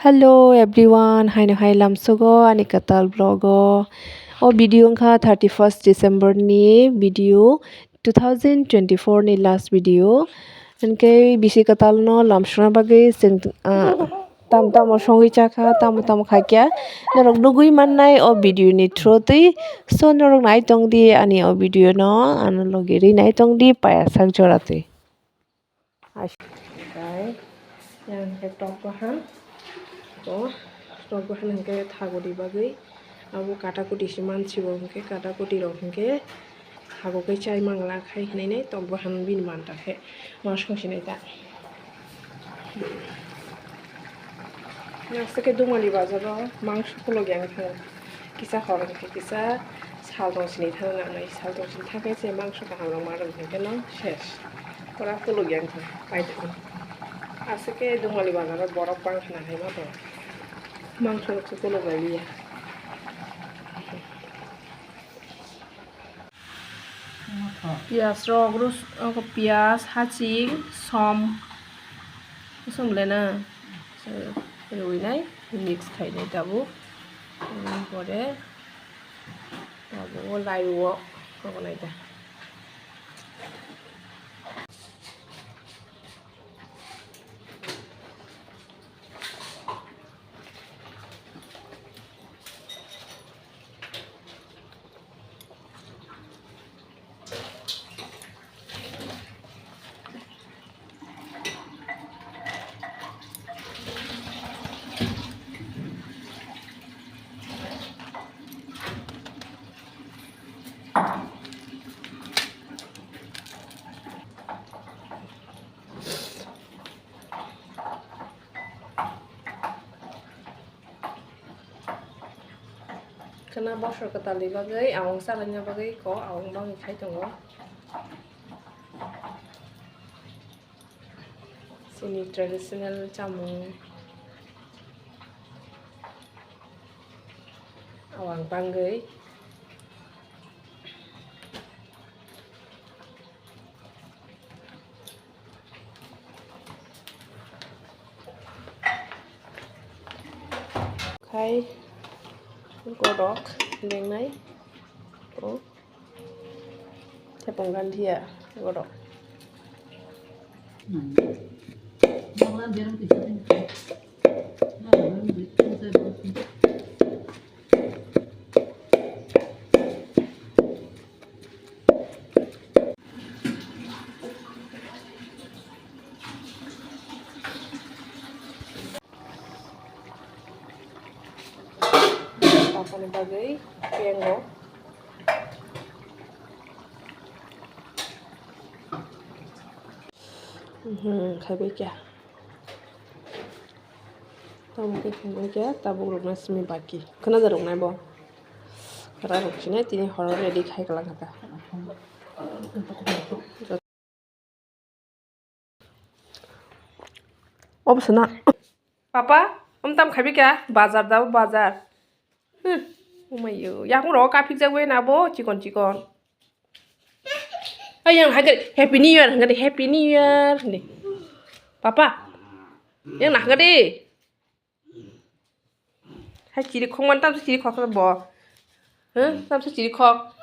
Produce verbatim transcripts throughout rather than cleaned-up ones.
Hello everyone, haino hai lamsogo ani kwtal vlog o. O video wngkha thirty first December ni video, two thousand twenty four ni last video. Hinkhe bisi kwtal no lamsokna bagwi chwng, ah, tamo tamo songwi chakha, tamo tamo khaikha, norok nugwi mannai o video ni through twi. So norok nai tongdi ani o video no, ano logi ri nai tongdi paya sak jora twi. Oke, yang ke tok bahan. To, tok bahan hingke thagodi bagwi. Abo kata kuti si mansi bo hingke kata kuti rok hingke hago ke chai mangla khai hinai nai tok bahan bini manta khe ma song sinai ta. Nang sake Dumali bazar o mangso kolok yang thang. Kisa hor hingke kisa sal tong sini thang nangnai. Sal tong sini thang khe se mangso kaham rok ma rwng hingke no ses. Pura kolok yang thang pai thang. Asake Dumali bazar o borok bang khna hai ma tong. Mangso rok se kolok bai liya. Piyaj rok rus-, oko piyaj, haching, som, som le na, rwi nai, mix khai nai tabuk. Pore tabuk o lai o, oko nai ta. Khwna bosor kwtalni bagwi, awang salaina bagwi kok awang bangwi khai tongo. Chini traditional chamung awang bangwi. Khai godok lengnai o thepung ganthia godok. Papani bagwi pengo. Mhm, khaibai kya. Tamo khe khaibai kya, tabuk rokna simi baki. Khwnaja roknai bo. Khara rok sinai tini horo ready khai kalang kha ta. Obo sana. Papa, om tam khaibi kya? Bazar da bazar. Hmm. Umayo, yakung ro kapik jagwe na bo chikon chikon. Ayang hagar Happy New Year hangade Happy New Year hande. Papa, yang na hangade. Hai chiri khong man tam chiri khok bo. Huh? Tam chiri khok.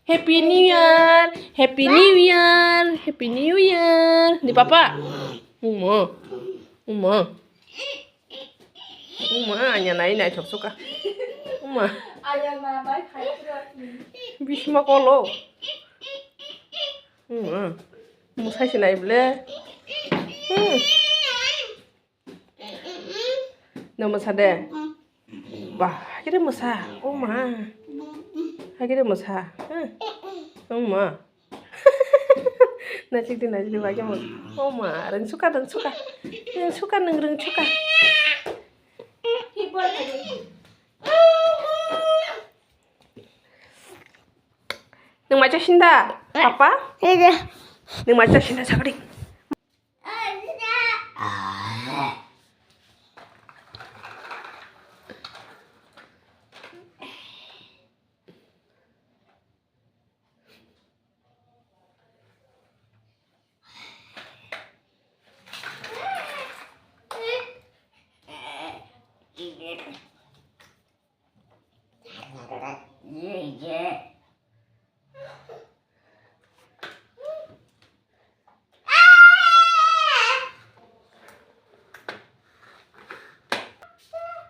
Happy New Year, Happy New Year, Happy New Year. Ni papa. Uma. Uma. Uma anya nai nai thok suka. Uma. Bisma kolo. Uma. Musai sinai ble. Hmm. No mwsa de? Ba, hakhe de mwsa. O ma. Hakhe de mwsa. Huh. O ma. Naisik di, naisik di, ba khe mwsa. O ma, rwng suka, rwng suka. Rwng suka, nwng rwng suka. Nwng macha sinda, papa? Nwng macha sinda sakri.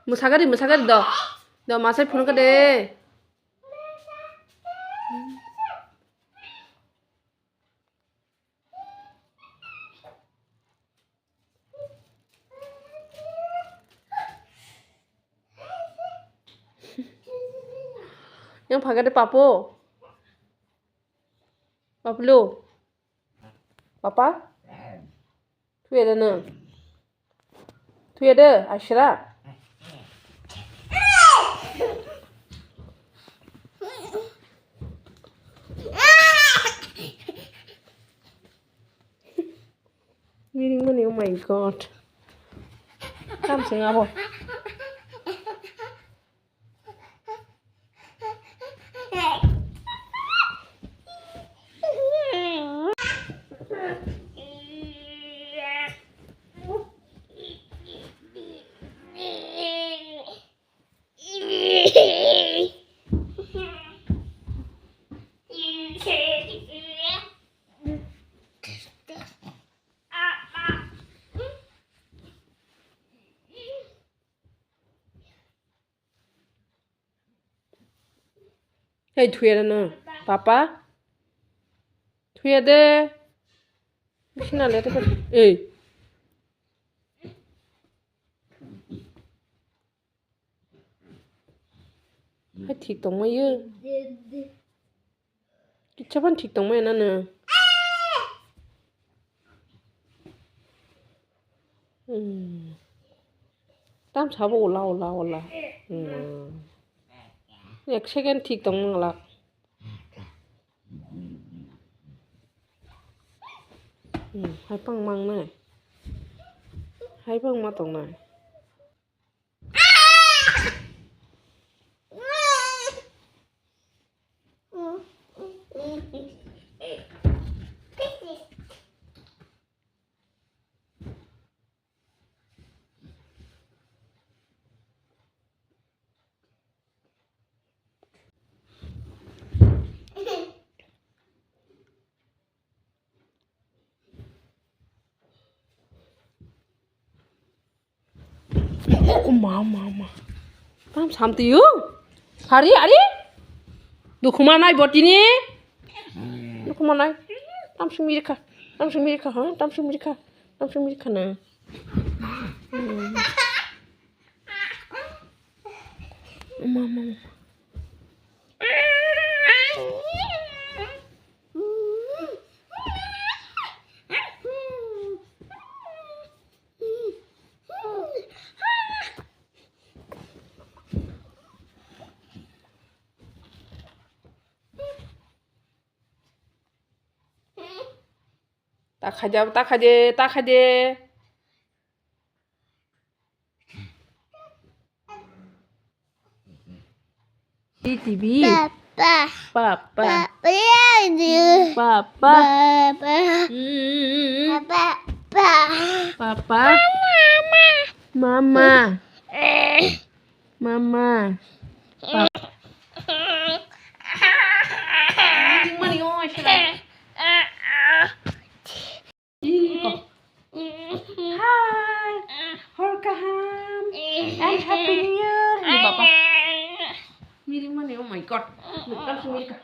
Mwsagari, mwsagari do. Do masai phunukha de. Yang phaga de papo. Paplo. Papa. Thuya de nang. Thuya de, asra. Miring mani, oh my God. Kam sing abo. Hey, thuya de no, papa. Thuya de. Bisina le te. Hey. Hai thik tongmai yo. Kicha ban thik tongmai na no. Hmm. Tam sabo ola, ola, ola. Hmm. Ek second thik tongmang la. Hmm, hai pang mang nai. Hai pang ma tong nai. Oh, ma, ma, ma. Tam samtiyo. Hari, hari. Dukhuma nai botini. Dukhuma nai. Tam sumi rikha. Tam sumi rikha, ha? Tam sumi rikha. Tam sumi rikha na. Hmm. Ma, ma, ma. Ta khaide, ta khaide, ta khaide. T V. Papa. Papa. Papa. Papa. Papa. Mm. Papa. Papa. Mama. Mama. Mama. Papa. Hi. Hor kaham. And Happy New Year. Ini Papa. Miring mana? Oh my God. Look, langsung miring.